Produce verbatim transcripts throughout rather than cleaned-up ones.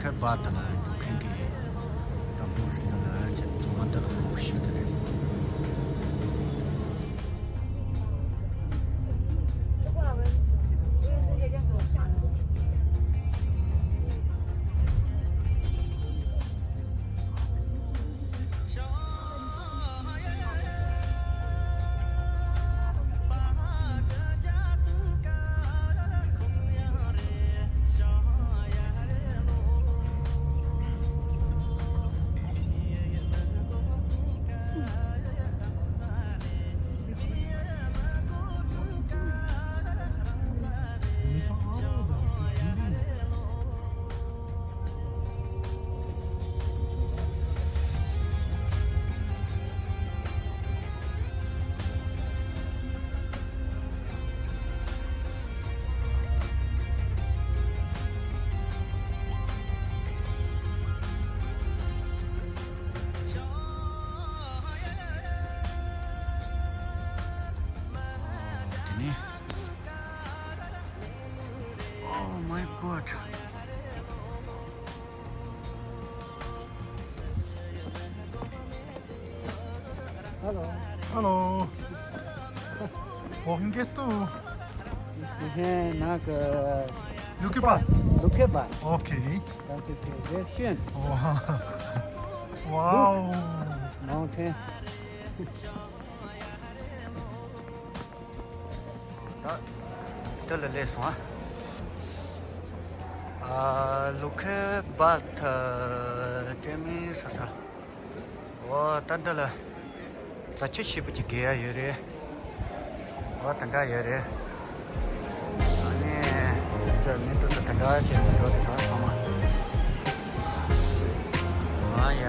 ཁ་བ་ད་ལ་འགྲོ་མཁན་གྱི་དང་པོ་ཞིག་ན་ལ་ཅིག་ཚང་མ་འདི་ལ་ཧོ་ཤི་དེ་རེད། དེ་ནས། Oh my God. Hello. Hello. Wohin gehst du? Ich gehe nach äh, Lukebal. Lukebal. Okay. Das ist äh, sehr schön. Oh. Wow. Mountain. ད་ལྟ་ལ་སླེབས་སོང་ཨ། ལུ་ཁེ་བཱལ་ཐ་ཏྲེ་མི་ས་ས། འོ་ད་འདི་ལ་རྫ་ཆུ་ཞེ་པོ་ཅིག་བརྒལ་ཡ་ཡོད་རེད། འོ་དེ་འདྲ་ཡོད་རེད། ཨ་ནི་ད་མི་འདུག་ད་དེ་འདྲ་བྱས་ནས་འགྲོ་རེད་ད་ཚང་མ། ཨ་ཡ།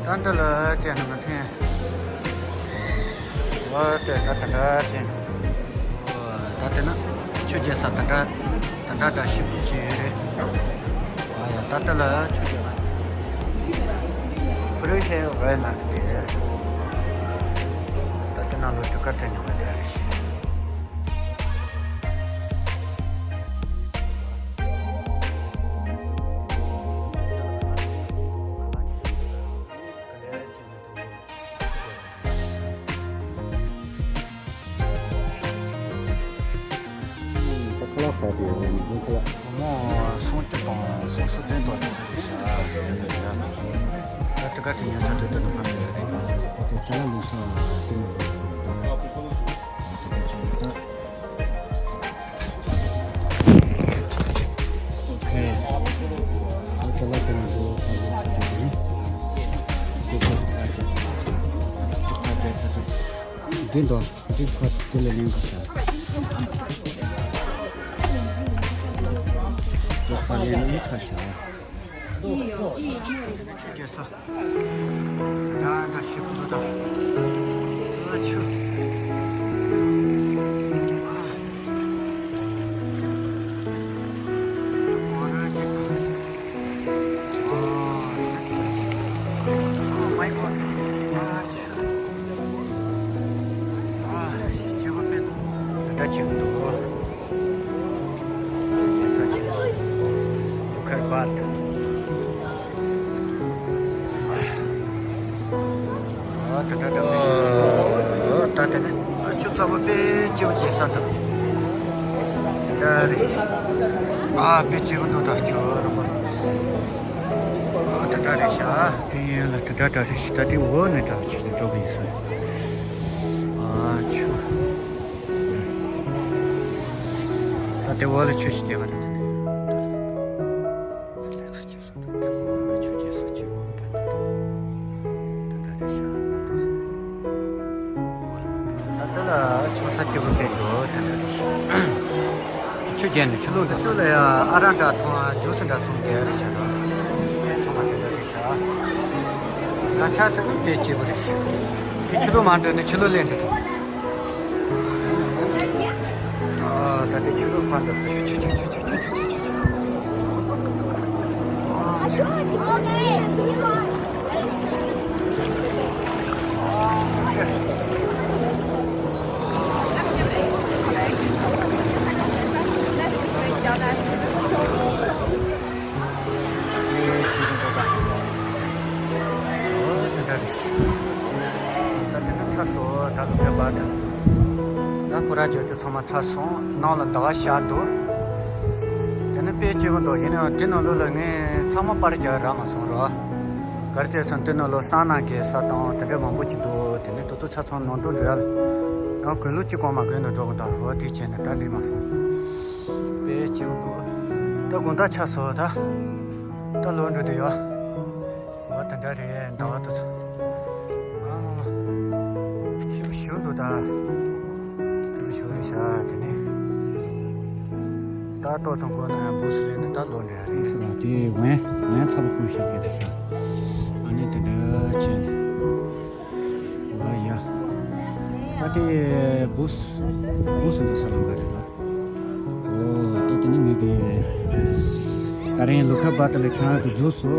ད་འདི་ལ་བྱས་ན་ང་ཚོས། འོ་དེ་ད་དེ་འདྲ་བྱས་ནས། འོ་ད་དེ་ན་ཆུ་རྒྱས་ས་དེ་འདྲ་དེ་འདྲ་འདྲ་ཞིབ་ཅིག་ཡོད་རེད། ཨ་ཡ་ད་ལྟ་ལ་ཆུ་རྒྱས་ན། Free have right ལགས་ཏེ། ད་ལྟ་ནང་ལོ་དུས་ཀ་དྲན་ཉོ་ག་དེ་རེད། ད་ཁ་ལག་ཟ་དེ་ཡོད་ནི་ཁ་ལག་མོ་སོང་སྐྱིད་དང་སོང་སུ་བདུན་དང་བདུན་ཟེར་ཤག་ད་དེ་ག་དེ་ཉོ་ཆ་དེ་དེ་ནི་ཕ་མེད་རེད། དེ་ཅ་ལག་ལུགས་སྲོལ་ལ་དེ་ནི་དེ་ག་ཅིག་ཡོད་ད། Okay. ཨ་ཅ་ལག་དེ་ནི་དེ་ཁ་ལག་ཆ་དེ་དེ་ནི་དེ་ཁ་ལག་ཆ་དེ་དེ་ཁ་ལག་ཆ་དེ། འདི་འདྲ་འདི་ཁ་དེ་ལ་ལེན་གི་ཤ། དེ་ཁ་ལེན་ནི་ཁ་ཤ། ཆུ་རྒྱས་ས། ཡ་ད་ཞིབ་ཏུ་ད། ཨ་ཆུ། ཨ། ཨོ་ར་ཅིག Oh my God. ཨ་ཆུ། ཨ་ཞིབ་ཅིག་པ་པེ་ཏོ། ད་ཅིག་ཏོ། ཁར་བར་ད། ཨ་ད་ད་ད། ཨ་ད་ད་ད། ཨ་ཆུ་ཚ་པོ་དཔེ་སྐྱིད་པོ་སྐྱིད་ས་འདུག་ད་རེད། ཨ་དཔེ་སྐྱིད་པོ་འདུག་ད་ཆུ་རུ་པ། ཨ་ད་ད་རེད་ཤག་དེ་ཡན་ལ་ད་ད་ད་རེད་ཤག་ད་དེ་འོག་ནས་ད་ཆུ་ནས་འགྲོ་གི་ཡིན་ས། ཨ་ཆུ། ད་དེ་འོག་ལ་ཆུ་ཞིག་བསྡད་པ་ད་དེ་ནས། ཆུ་རྒྱས་ས་ཆུ་འགྲོ་འགྲོ་འགྲོ་འགྲོ་འགྲོ་འགྲོ། ད་ལྟ་ལ་ཆུ་ས་སྐྱིད་པོ་དེ་འགྲོ་ད་ལྟ་ཆུ་རྒྱས་ནས་ཆུ་ལུག་འདི་ཆུ་ལ་ཡ་ཨ་རག་འདྲ་འཐུང་ཨ་ཇུས་སི་འདྲ་འཐུང་དེ་རེད་ཤག་ར། ངས་ཚོང་པ་དེ་འདྲ་རེད་ཤག་བཟའ་ཆ་དེ་ནི་དཔེ་སྐྱིད་པོ་རེད། དེ་ཆུ་ལུག་མ་འགྲོ་ནས་ཆུ་ལུག་ལེན་འདི་འདུག་ཨ་ད་ལྟའི་ཆུ་རུ་ཕར་འདུག་ས་ཆུ་ཆུ་ཆུ། ཨ་ཆུ། རྒྱག་རྒྱུ་ཚང་མ་ཚར་སོང་། ནང་ལ་ཟླ་བ་ཤར་འདུག་དེ་ནི་དཔེ་སྐྱིད་པོ་འདུག་ཡིན་ནའང་དེ་ནང་ལོགས་ལ་ངས་ཚང་མ་པར་རྒྱག་རག་མ་སོང་རོ། ག་རེ་བྱས་སོང་། དེ་ནང་ལོགས་སང་ནང་གི་ས་དང་དེ་འདྲ་མང་པོ་ཅིག་འདུག་དེ་ནི་དེ་ཚོ་ཆ་ཚང་ནང་དུ་འགྲོ་ཡ་ལ། ཡང་དགུན་ལོ་གཅིག་གོང་མ་དགོས་ན་འགྲོ་གི་འདུག་འོ་དེ་བྱས་ནས་ད་འགྲིག་མ་སོང་། དཔེ་སྐྱིད་པོ་འདུག་ད་དགོང་དག་ཆགས་སོང་ད། ད་ལོག་འགྲོ་དུས་ཡོད། འོ་དེ་འདྲ་རེད། ཟླ་བ་དེ་ཚོ། ཨ། ཞིབ་ཞིབ་འདུག་ད། ཞིབ་ཞིབ་རེད་ཤག་དེ་ནས། ད་ཏོག་ཙམ་འགོར་ན་ཡང་བུ་སུ་ལེན་ན་ད་ལོག་འགྲོ་ཡ་རེད། བུ་སུ་ལ་དེ་ཝན་ཝན་ཚ་པོ་ཀུན་ཤག་གི་རེད་ཤག་ཨ་ནི་དེ་འདྲ་བྱས། ཨ་ཡ། ད་དེ་བུ་སུ་བུ་སུ་འདུག་ས་ལམ་ག་རེད་ལ། ཨོ། ད་དེ་ནི་ངེད་ཀྱི་ད་རིང་ལུ་ཁ་བ་ཏི་ལ་ཆང་དུ་རྫོགས་སོ།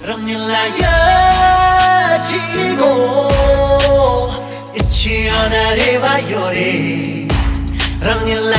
རང་ཉིད་ལ་ཡ་ཅི་གོ། ཨི་ཆི་ཡ་ན་རེ་བ་ཡོད་རེད། རང་ཉིད་ལ།